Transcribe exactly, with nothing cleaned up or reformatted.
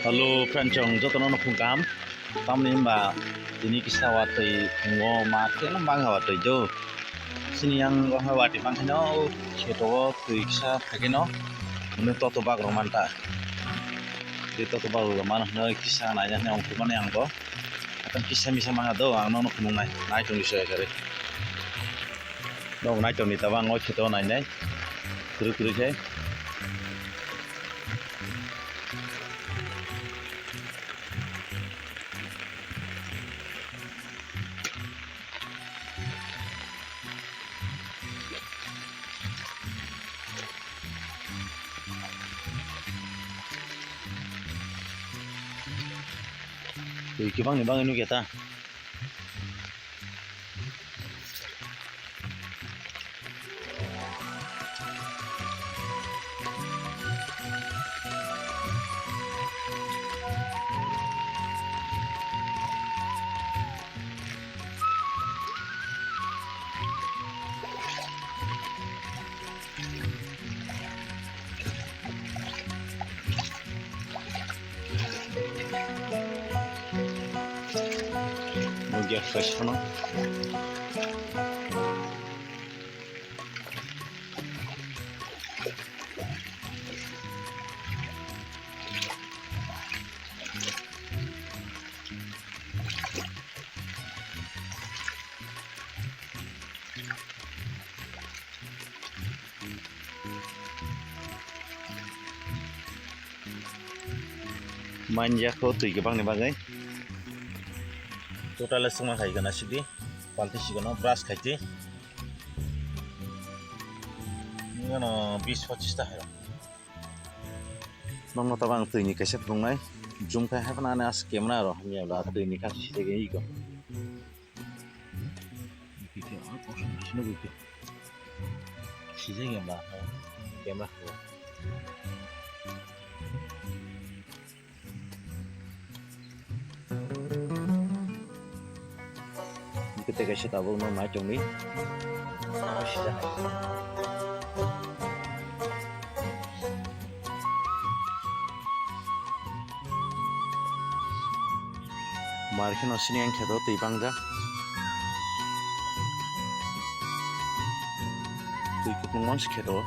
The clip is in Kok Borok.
Hello friend, chwng jotono nukhung kaham. Tamni hwnba tini kisa watwi phungo ma kheno bangha watwi do. Chini yang o hai watwi bangkheno kheto o twi kisa phaikeno hwnwi toto bak rok manta. Tei toto bak rok mano hwnwi kisa naina hwnwi ongkhormani ang bo. Hakan kisa misa mangha do, ang nono phunuknai, nai tongni soya kare. Nok nai tongni tabo ang o kheto nainai. Kwrwi kwrwi khe. Twi kwbangni bagwi nukya ta. Nugya fresh no. Manja kho twi kwbangni bagwi. Total swngma khai gana sidi. Balti sigono brush khai twi. Nino bis pochis ta hai. Nokno tabang twi ni kaisa phunuknai. Zoom khai hai phano ani as camera ro hamya bla twi ni kaisa sidi ego. Sijak ya ba camera. Kita kaisa tabuk no nai tongni. Mar kheno sini ang kheto twi bangja. Twi kupung mons kheto.